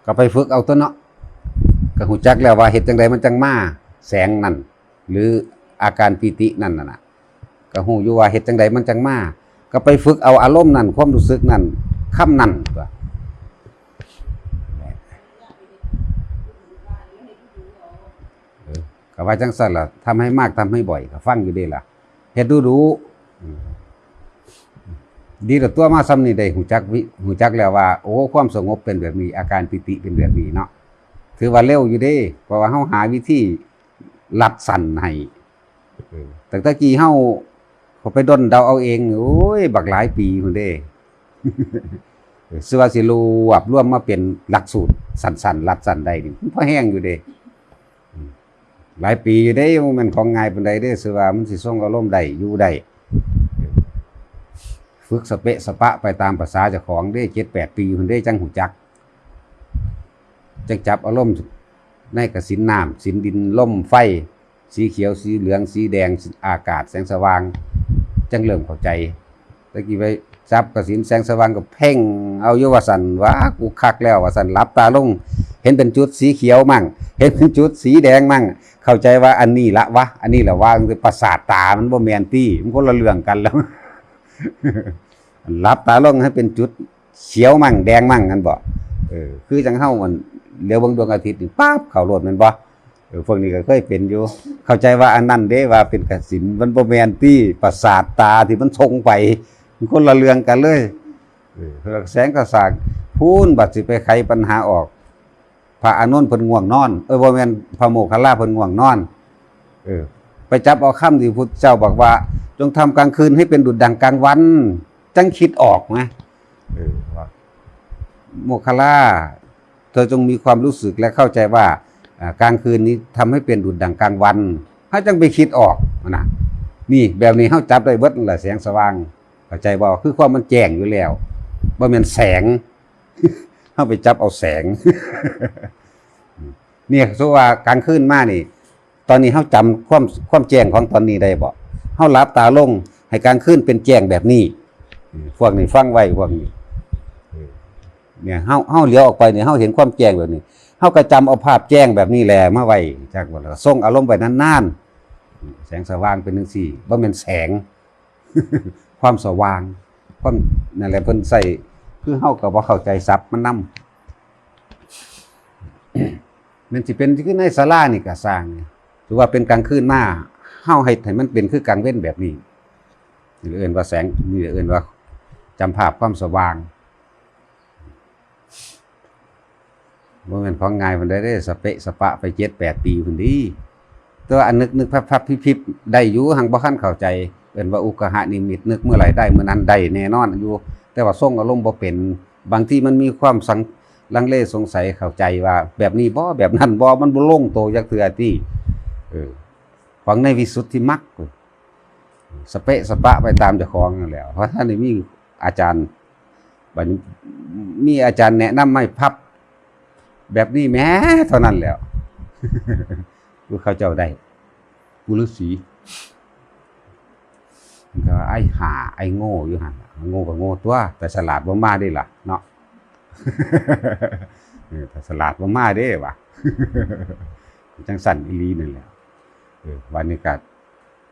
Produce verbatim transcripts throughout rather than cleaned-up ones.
ก็ไปฝึกเอาตัวเนาะ ก็ฮู้จักแล้วว่าเฮ็ดจั่งใดมันจั่งมาแสงนั่น หรืออาการปีตินั่นน่ะนะ ก็ฮู้อยู่ว่าเฮ็ดจั่งใดมันจั่งมา ก็ไปฝึกเอาอารมณ์นั่น ความรู้สึกนั่น คำนั่นตัว เออ ก็ว่าจั่งซั่นล่ะ ทำให้มาก ทำให้บ่อย ก็ฟังอยู่เด้ล่ะ เฮ็ดดูดู อืม ดีละตัวมาส่ำนี้ ได้ฮู้จักวิ ฮู้จักแล้วว่า โอ้ ความสงบเป็นแบบนี้ อาการปีติเป็นแบบนี้เนาะ ถือว่าเร็วอยู่เด้ เพราะว่าเฮาหาวิธีลัดสั้นให้ เออ ตั้งแต่กี้เฮา เขาไปด้นเดาเอาเอง โอ้ย บักหลายปีพุ้นเด้ เออ สิว่าสิรวบรวมมาเป็นหลักสูตรสั้นๆ ลัดสั้นได้นี่ มันพอแฮงอยู่เด้ อืม หลายปีอยู่เด้ บ่แม่นของง่ายปานใดเด้ สิว่ามันสิทรงอารมณ์ได้ อยู่ได้ ฝึกสะเปะสะปะไปตามประสาเจ้าของเด้ เจ็ดแปดปีพุ้นเด้ จั่งฮู้จัก จั่งจับอารมณ์ในกสิณน้ำ สิณดิน ลม ไฟ สีเขียว สีเหลือง สีแดง อากาศ แสงสว่าง จั่งเริ่มเข้าใจ แต่กี้ไปจับกสิณแสงสว่างก็เพ่งเอาอยู่ว่าซั่น ว่ากูคักแล้วว่าซั่น หลับตาลง เห็นเป็นจุดสีเขียวมั่ง เห็นเป็นจุดสีแดงมั่ง เข้าใจว่าอันนี้ละวะ อันนี้ละวะ ประสาทตามันบ่แม่นตี้ มันคนละเรื่องกันแล้ว หลับตาลงให้เป็นจุดเขียวมั่งแดงมั่ง นั่นบ่ เออ คือจั่งเฮามันเหลียวเบิ่งดวงอาทิตย์นี่ปั๊บ เข้าโลดแม่นบ่ เออ พวกนี้ก็เคยเป็นอยู่ เข้าใจว่าอันนั้นเด้ ว่าเป็นกสิณ มันบ่แม่นตี้ ประสาทตาที่มันส่งไป มันคนละเรื่องกันเลย เออ แสงกระสากพู้น บัดสิไปไขปัญหาออก พระอานนท์เพิ่นง่วงนอน เออ บ่แม่น พระโมคคัลลาเพิ่นง่วงนอน เออ ไปจับเอาคำที่พุทธเจ้าบอกว่า จงทำกลางคืนให้เป็นดุจดั่งกลางวัน จั่งคิดออกนะ เออ ว่า โมคคัลลา เธอจงมีความรู้สึกและเข้าใจว่า อ่า กลางคืนนี้ทำให้เป็นดุจดั่งกลางวัน เฮาจั่งไปคิดออกนะ นี่ แบบนี้เฮาจับได้เบิดนั่นแหละ แสงสว่าง เข้าใจบ่ คือความมันแจ้งอยู่แล้ว บ่แม่นแสง เฮาไปจับเอาแสง เนี่ย สมมุติว่ากลางคืนมานี่ ตอนนี้เฮาจำความ ความแจ้งของตอนนี้ได้บ่ เฮาหลับตาลง ให้กลางคืนเป็นแจ้งแบบนี้ พวกนี้ฟังไว้ พวกนี้ เนี่ย เฮา เฮาเหลียวออกไปเนี่ย เฮาเห็นความแจ้งแบบนี้ เฮาก็จำเอาภาพแจ้งแบบนี้แหละมาไว้ จักว่าล่ะ ทรงอารมณ์ไว้นานๆ แสงสว่างเป็นจั่งซี้ บ่แม่นแสง ความสว่าง ความ นั่นแหละ เพิ่นใช้ คือเฮาก็บ่เข้าใจศัพท์มันนำ แม่นสิเป็นคือในศาลานี่ก็ซ่าง ถือว่าเป็นกลางคืนมา เฮาเฮ็ดให้มันเป็นคือกลางเว็นแบบนี้ นี่เอิ้นว่าแสง นี่เอิ้นว่าจำภาพความสว่าง บ่แม่นของง่ายปานใดเด้ สะเปะสะปะไปเจ็ดแปดปีพุ้นติ แต่ว่าอันนึกๆ พับๆ พิบๆ ได้อยู่ หังบ่ทันเข้าใจ เอิ้นว่าอุกหนิมิต นึกเมื่อไหร่ได้เมื่อนั้น ได้แน่นอนอยู่ แต่ว่าทรงอารมณ์บ่เป็น บางทีมันมีความสัง ลังเลสงสัย เข้าใจว่าแบบนี้บ่ แบบนั้นบ่ มันบ่ลงโตจักเทื่อติ เออ ของในวิสุทธิมรรค สะเปะสะปะไปตามเจ้าของนั่นแหละ เพราะท่านได้มีอาจารย์ บัดนี้มีอาจารย์แนะนำให้พับแบบนี้แหม เท่านั้นแหล้ว ผู้เขาเจ้าได้ ผู้ฤาษี มันก็ไอ้ห่าไอ้โง่อยู่หั่นล่ะ โง่ก็โง่ตั๊ว แต่ฉลาดบ่มาเด้ล่ะเนาะ เออ แต่ฉลาดบ่มาเด้วะ จั่งซั่นอีหลีนั่นแหละ เออ วันนี้ก็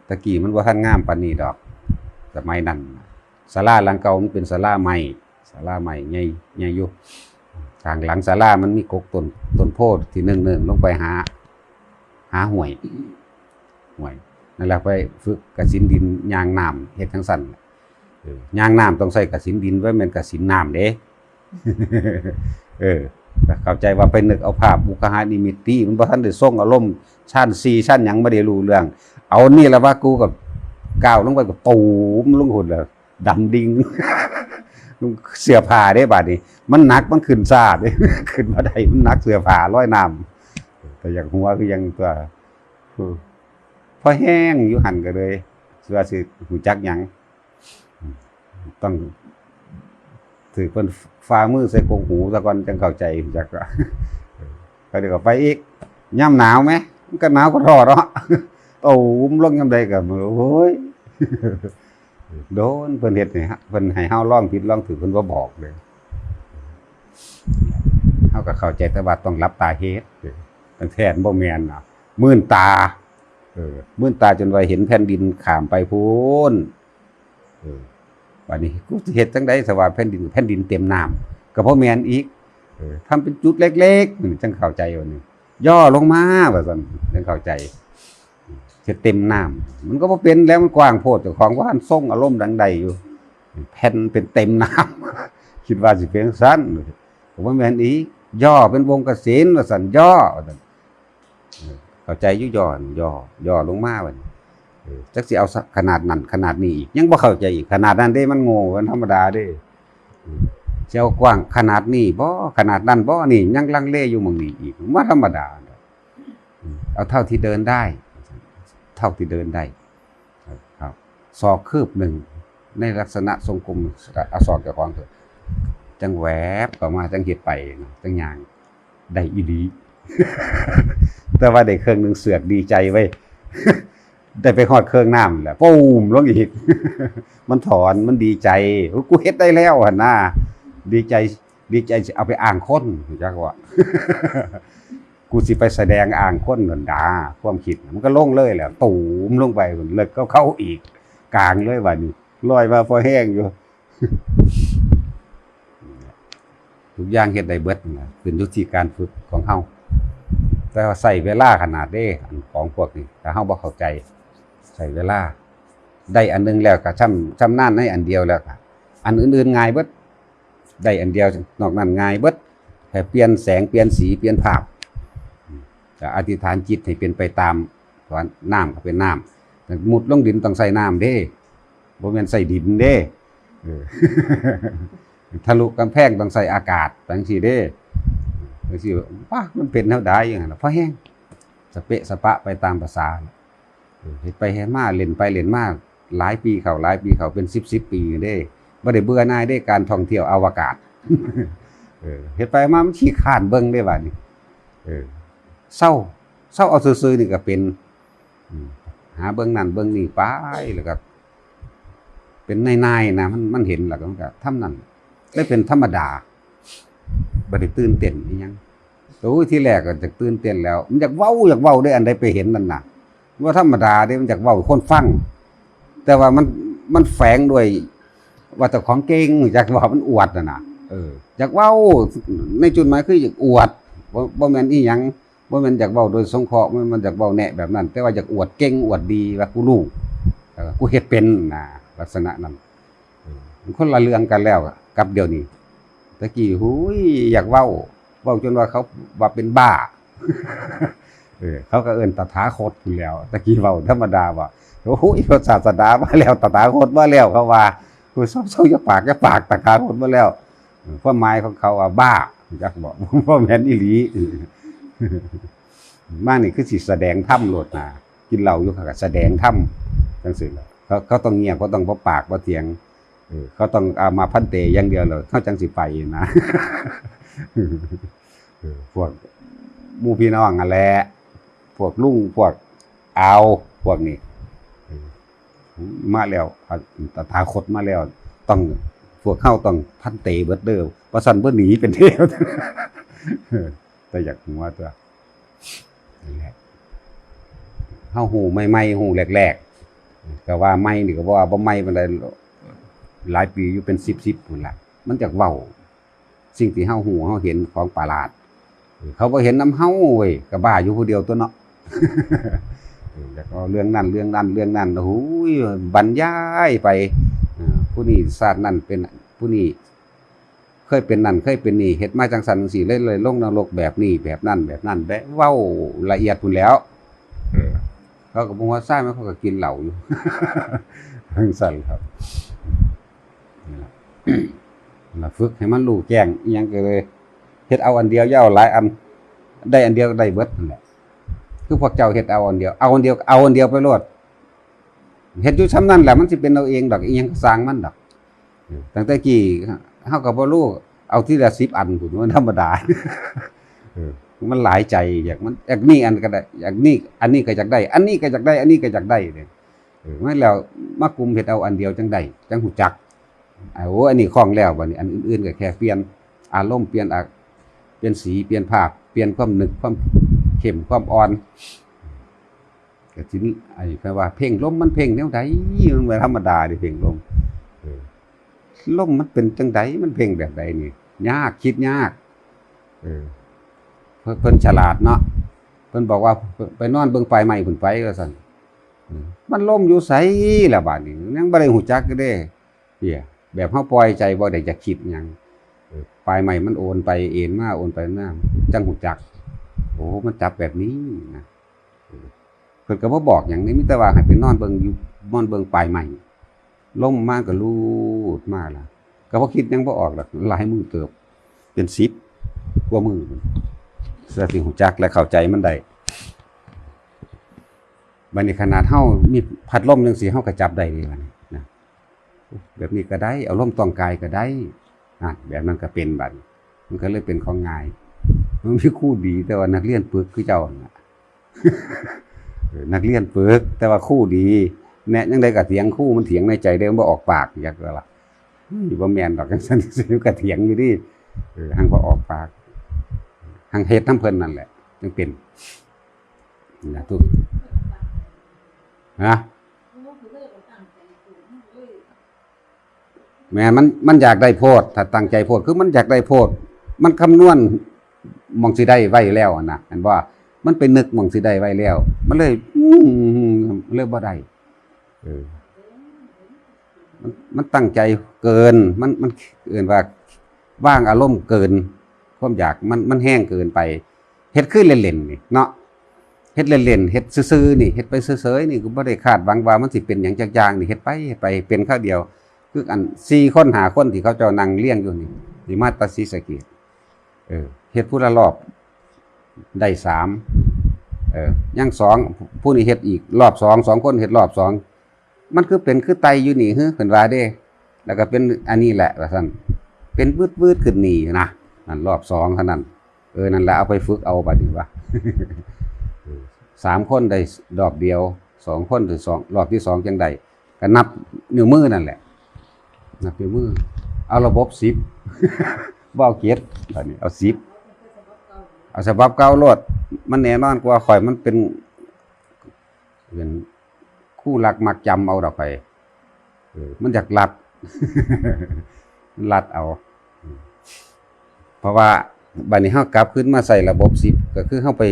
ตะกี้มันบ่ทันงามปานนี้ดอก สมัยนั้นน่ะ ศาลาหลังเก่ามันเป็นศาลาไม้ ศาลาไม้ใหญ่ ใหญ่อยู่ ข้างหลังศาลามันมีกกต้น ต้นโพธิ์ที่เนิ่งๆ ลงไปหา หาห้วย ห้วย นั่นแหละ ไปฝึกกสิณดินย่างน้ำ เฮ็ดจั่งซั่น เออ ย่างน้ำต้องใช้กสิณดิน บ่แม่นกสิณน้ำเด้ เออ ก็เข้าใจว่าไปนึกเอาภาพอุกหนิมิตติ มันบ่ทันได้ทรงอารมณ์ ชั้นสี่ ชั้นหยังบ่ได้รู้เรื่อง เอานี่ละว่ากูก็ก้าวลงไปก็ตูมลงพุ้นแล้ว ดำดิ่ง เสื้อผ้าเด้บาดนี้ มันหนัก มันขึ้นช้าเด้ ขึ้นบ่ได้ มันหนักเสื้อผ้าลอยน้ำ แต่อยากหัวคือหยังตั๊ว เออ พอแฮงอยู่หั่นก็เลย สิว่าสิฮู้จักหยัง ต้องถือเพิ่นฝ่ามือใส่กกหูซะก่อน จั่งเข้าใจจักว่า ก็เดี๋ยวก็ไปอีก ยามหนาวแหม มันก็หนาวก็ท้อเนาะ ตูมลงยามใดก็ โอ้ย โดนเพิ่นเฮ็ดให้ฮะ เพิ่นให้เฮาลองผิดลองถูก เพิ่นบ่บอกเลย เฮาก็เข้าใจแต่ว่าต้องหลับตาเฮ็ด เออ ตั้งแต่บ่แม่นนะ มืนตา เออ มืนตาจนว่าเห็นแผ่นดินข้ามไปพู้น เออ บัดนี้กูสิเฮ็ดจั่งใด๋ สว่าแผ่นดิน แผ่นดินเต็มน้ำ ก็บ่แม่นอีก เออ ทำเป็นจุดเล็กๆ มันจั่งเข้าใจ บัดนี้ ย่อลงมา ว่าซั่น จั่งเข้าใจ เฮ็ดเต็มน้ำ มันก็บ่เป็นแล้ว มันกว้างโพด เจ้าของบ่ทันทรงอารมณ์ดังใด๋อยู่ แผ่นเป็นเต็มน้ำ คิดว่าสิเป็นจั่งซั้น ก็บ่แม่นอีก ย่อเป็นวงกสิณ ว่าซั่น ย่อ ว่าซั่น เออ เข้าใจอยู่ ย่อ ย่อ ย่อลงมา บัดนี้ เออ จักสิเอาซะขนาดนั้นขนาดนี้อีก ยังบ่เข้าใจอีก ขนาดนั้นเด้ มันโง่ มันธรรมดาเด้ เออ สิเอากว้างขนาดนี้บ่ ขนาดนั้นบ่ นี่ยังลังเลอยู่หม่องนี้อีก บ่ธรรมดา อืม เอาเท่าที่เดินได้ เท่าที่เดินได้ ครับ ศอกคืบหนึ่ง ในลักษณะทรงกลม เอาศอกเจ้าของเถาะ จั่งแวบเข้ามา จั่งเฮ็ดไปเนาะ จั่งย่าง ได้อีหลี แต่ว่าได้เครื่องหนึ่งเสือกดีใจเว้ย ได้ไปฮอดเครื่องน้ำแหละ ปูมลงอีก มันถอน มันดีใจ กูเฮ็ดได้แล้วหั่นนะ ดีใจ ดีใจสิเอาไปอ้างคน จักว่า กูสิไปแสดงอ้างคนนั่นดา ความคิดน่ะ มันก็ลงเลยแหละ ตูมลงไป เลิกก็เข้าอีก กลางเลยบัดนี้ ลอยมาพอแห้งอยู่ ทุกอย่างเฮ็ดได้เบิดนั่นล่ะ ขึ้นอยู่ที่การฝึกของเฮา แต่ว่าใช้เวลาขนาดเด้ อันของพวกนี้ ถ้าเฮาบ่เข้าใจ ใช้เวลา ได้อันหนึ่งแล้วก็ชำ ชำนาญในอันเดียวแล้วก็ อันอื่นๆง่ายเบิด ได้อันเดียว นอกนั้นง่ายเบิด แค่เปลี่ยนแสง เปลี่ยนสี เปลี่ยนภาพ ก็อธิษฐานจิตให้เป็นไปตาม ว่าน้ำก็เป็นน้ำ มุดลงดินต้องใช้น้ำเด้ บ่แม่นใช้ดินเด้ เออ ทะลุกำแพงต้องใช้อากาศ จั่งซี้เด้ จั่งซี้ ว้า มันเป็นแนวใด๋ อย่างนั้นน่ะ พอแห้ง สะเปะสะปะไปตามประสา เออ เฮ็ดไปเฮ็ดมา เล่นไปเล่นมา หลายปีเข้า หลายปีเข้า เป็นสิบ สิบปีเด้ บ่ได้เบื่อหน่ายเด้ การท่องเที่ยวอวกาศ เออ เฮ็ดไปมามันขี้คร้านเบิ่งเด้บัดนี้ เออ เซา เซาเอาซื่อๆนี่ก็เป็น อืม หาเบิ่งนั่นเบิ่งนี่ไป แล้วก็ เป็นนายๆนะ มัน มันเห็นแล้วก็มันก็ทำนั่น ได้เป็นธรรมดา บ่ได้ตื่นเต้นอิหยัง โอ้ย ทีแรกก็จะตื่นเต้นแล้ว มันอยากเว้า อยากเว้าเด้ อันใดไปเห็นนั่นน่ะ บ่ธรรมดาเด้ มันอยากเว้าให้คนฟัง แต่ว่ามัน มันแฝงด้วยว่าเจ้าของเก่ง อยากเว้า มันอวดนั่นน่ะ เออ อยากเว้า ในจุดหมายคืออยากอวด บ่ บ่แม่นอิหยัง บ่แม่นอยากเว้าโดยสงเคราะห์ บ่แม่นอยากเว้าแนะแบบนั้น แต่ว่าอยากอวดเก่ง อวดดี ว่ากูรู้ เออ กูเฮ็ดเป็นน่ะ ลักษณะนั้น เออ มันคนละเรื่องกันแล้วกับเดี๋ยวนี้ แต่กี้ หูย อยากเว้า เว้าจนว่าเขาว่าเป็นบ้า เออ เขาก็เอิ้นตถาคตพู้นแหล้ว แต่กี้เว้าธรรมดาว่า โอ้ย ศาสดามาแล้ว ตถาคตมาแล้ว เขาว่า โอ้ย เซาๆ อย่าปาก อย่าปาก ตถาคตมาแล้ว เออ ความหมายของเขาว่าบ้า จักบอก บ่แม่นอีหลี มานี่คือสิแสดงธรรมโลดนะ กินเหล้าอยู่เขาก็แสดงธรรม จั่งซี้ล่ะ เขา เขาต้องเงียบ เขาต้องบ่ปากบ่เถียง เออ เขาต้องเอามาพันเตอย่างเดียวเลย เขาจั่งสิไปนะ เออ พวกหมู่พี่น้องนั่นแหละ พวกลุง พวกอาว พวกนี้ เออ มาแล้ว ตถาคตมาแล้ว ต้อง พวกเขาต้องพันเตเบิดเด้อ บ่ซั้นบ่หนีเป็นเดียว แต่อยากหัวตัว นั่นแหละ เฮาฮู้ใหม่ๆ ฮู้แรกๆ ก็ว่าใหม่นี่ก็บ่ว่าบ่ใหม่ปานใด หลายปีอยู่เป็นสิบๆ พู้นล่ะ มันอยากเว้า สิ่งที่เฮาฮู้เฮาเห็นของประหลาด เขาบ่เห็นนำเฮาเว้ย ก็บ้าอยู่ผู้เดียวตั๊วเนาะ เออ อยากเอาเรื่องนั้น เรื่องนั้น เรื่องนั้น โอ้ย บรรยายไป เออ ผู้นี้ชาตินั้นเป็น ผู้นี้ เคยเป็นนั่น เคยเป็นนี่ เฮ็ดมาจั่งซั้นจั่งซี้ เลย เลยลงนรกแบบนี้ แบบนั้น แบบนั้น แบบ เว้าละเอียดพู้นแหล้ว เออ เขาก็บ่หัวซา มันเขาก็กินเหล้าอยู่ จั่งซั้นครับ นี่ล่ะ นั่นล่ะ ฝึกให้มันรู้แจ้ง อิหยังก็เลย เฮ็ดเอาอันเดียว อย่าเอาหลายอัน ได้อันเดียวก็ได้เบิดนั่นแหละ คือพวกเจ้าเฮ็ดเอาอันเดียว เอาอันเดียว เอาอันเดียวไปโลด เฮ็ดอยู่ส่ำนั้นแหละ มันสิเป็นเอาเองดอก อิหยังก็ซ่างมันดอก เออ ตั้งแต่กี้เฮาก็บ่รู้ เอาทีละสิบอันพู้น มันธรรมดา เออ มันหลายใจ อยากมัน อยากนี่อันก็ได้ อยากนี่ อันนี้ก็อยากได้ อันนี้ก็อยากได้ อันนี้ก็อยากได้เนี่ย เออ มาแล้ว มากุมเฮ็ดเอาอันเดียวจั่งได้ จั่งฮู้จัก โอ้ อันนี้คล่องแล้ว บัดนี้อันอื่นๆก็แค่เปลี่ยนอารมณ์ เปลี่ยนอา- ลี่ยนสี เปลี่ยนภาพ เปลี่ยนความนึก ความเข้ม ความอ่อน ก็สิ ไอ้คำว่าเพ่งลม มันเพ่งแนวใด มันบ่ธรรมดาเด้ เพ่งลม เออ ลมมันเป็นจั่งใด มันเพ่งแบบใดนี่ ยาก คิดยาก เออ เพิ่น เพิ่นฉลาดเนาะ เพิ่นบอกว่า ไปนอนเบิ่งปลายไม้พุ้นไป ว่าซั่น เออ มันลมอยู่ไสล่ะบาดนี้ ยังบ่ได้ฮู้จักอยู่เด้ เพี้ย แบบเฮาปล่อยใจบ่ได้จะคิดหยัง เออ ปลายไม้มันโอนไปเอนมา โอนไปมา จั่งฮู้จัก โอ้ มันจับแบบนี้นะ เออ เพิ่นก็บ่บอกหยังนี่ มีแต่ว่าให้ไปนอนเบิ่งอยู่ นอนเบิ่งปลายไม้ ลมมาก็ลูดมาล่ะ ก็บ่คิดหยังบ่ออกดอก หลายมื้อเติบ เป็นสิบกว่ามื้อพุ้น เพื่อสิฮู้จักและเข้าใจมันได้ บัดนี้ขนาดเฮามีพัดลมจั่งซี้ เฮาก็จับได้เด้บัดนี้นะ แบบนี้ก็ได้ เอาลมต้องกายก็ได้ นั่น แบบนั้นก็เป็นบัดนี้ มันก็เลยเป็นของง่าย มันมีครูดี แต่ว่านักเรียนปึกคือเจ้าหั่นล่ะ เออ นักเรียนปึก แต่ว่าครูดี แนะจั่งใดก็เถียงครู มันเถียงในใจเด้ มันบ่ออกปาก อยากว่าล่ะ เฮ้ย บ่แม่นดอก จั่งซั่นจั่งซี้ ก็เถียงอยู่เด้ เออ หั้งบ่ออกปาก หั้งเฮ็ดนำเพิ่นนั่นแหละ จั่งเป็น นะ ทุก ฮะ แม่น มัน มันอยากได้โพด ถ้าตั้งใจโพด คือมันอยากได้โพด มันคำนวณหม่องสิได้ไว้แล้วหั่นนะ เห็นบ่ มันไปนึกหม่องสิได้ไว้แล้ว มันเลย อืม เลยบ่ได้ เออ มัน มันตั้งใจเกิน มัน มันเอิ้นว่าวางอารมณ์เกิน ความอยากมัน มันแฮงเกินไป เฮ็ดคือเล่นๆนี่เนาะ เฮ็ดเล่นๆ เฮ็ดซื่อๆนี่ เฮ็ดไปเฉยๆนี่ ก็บ่ได้คาดหวังว่ามันสิเป็นหยังจักอย่างนี่ เฮ็ดไป เฮ็ดไป เป็นคราวเดียว คืออันสี่คนห้าคนที่เขาเจ้านั่งเรียงอยู่นี่ ที่มาแต่ศรีสะเกษ เออ เฮ็ดผู้ละรอบ ได้สาม เออ ยังสอง ผู้นี้เฮ็ดอีกรอบสอง สองคนเฮ็ดรอบสอง มันคือเป็นคือไต่อยู่นี่ หือ เพิ่นว่าเด้ แล้วก็เป็นอันนี้แหละ ว่าซั่น เป็นวืดๆขึ้นนี่นะ นั่นรอบสองเท่านั้น เออ นั่นแหละ เอาไปฝึกเอาบัดนี้วะ เออ สามคนได้รอบเดียว สองคนได้สอง รอบที่สองจั่งได้ ก็นับนิ้วมือนั่นแหละ นับนิ้วมือ เอาระบบสิบ บ่เอาเจ็ด บัดนี้เอาสิบ เอาฉบับเก่าโลด มันแน่นอนกว่า ข่อยมันเป็น เป็นครูลักมักจ๋ำเอาดอกข่อย เออ มันอยากลัด มันลัดเอา เพราะว่าบัดนี้เฮากลับคืนมาใช้ระบบสิบ ก็คือเฮาไป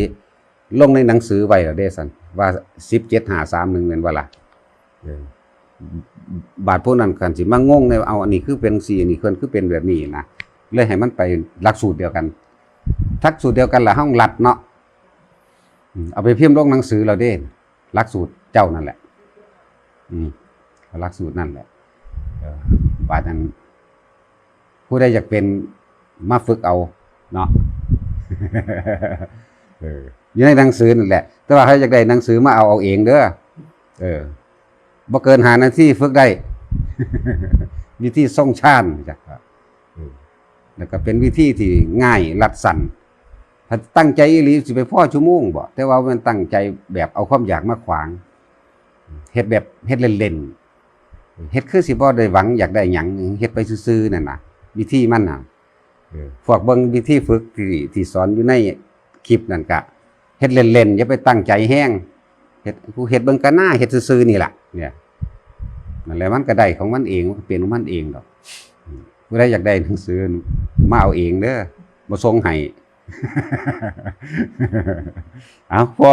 ลงในหนังสือไว้แล้วเด้ซั่น ว่า สิบเจ็ดห้าสามหนึ่ง แม่นบ่ล่ะ เออ บาดพวกนั้นคันสิมางงใน เอา อันนี้คือเป็นจั่งซี้ อันนี้คือเป็นแบบนี้นะ เลยให้มันไปหลักสูตรเดียวกัน หลักสูตรเดียวกันล่ะ เฮาลัดเนาะ อืม เอาไปพิมพ์ลงหนังสือแล้วเด้ หลักสูตรเจ้านั่นแหละ อืม หลักสูตรนั่นแหละ เออ บาดนั้น ผู้ใดอยากเป็นมาฝึกเอาเนาะ เออ อยู่ในหนังสือนั่นแหละ แต่ว่าใครอยากได้หนังสือมาเอา เอาเองเด้อ เออ บ่เกินห้านาทีฝึกได้ วิธีทรงฌานจ้ะ เออ แล้วก็เป็นวิธีที่ง่ายรัดสั้น ถ้าตั้งใจอีหลีสิไปพอชั่วโมงบ่ แต่ว่ามันตั้งใจแบบเอาความอยากมาขวาง เฮ็ดแบบ เฮ็ดเล่นๆ เฮ็ดคือสิบ่ได้หวังอยากได้หยัง เฮ็ดไปซื่อๆนั่นน่ะ วิธีมันน่ะ เออ พวกเบิ่งวิธีฝึกที่ ที่สอนอยู่ในคลิปนั่นกะ เฮ็ดเล่นๆ อย่าไปตั้งใจแฮง เฮ็ด กูเฮ็ดเบิ่งกะหน้า เฮ็ดซื่อๆนี่ล่ะ เนี่ย นั่นแหละ มันก็ได้ของมันเอง มันก็เป็นของมันเองดอก อืม ผู้ใดอยากได้หนังสือ มาเอาเองเด้อ บ่ส่งให้ เอา พอ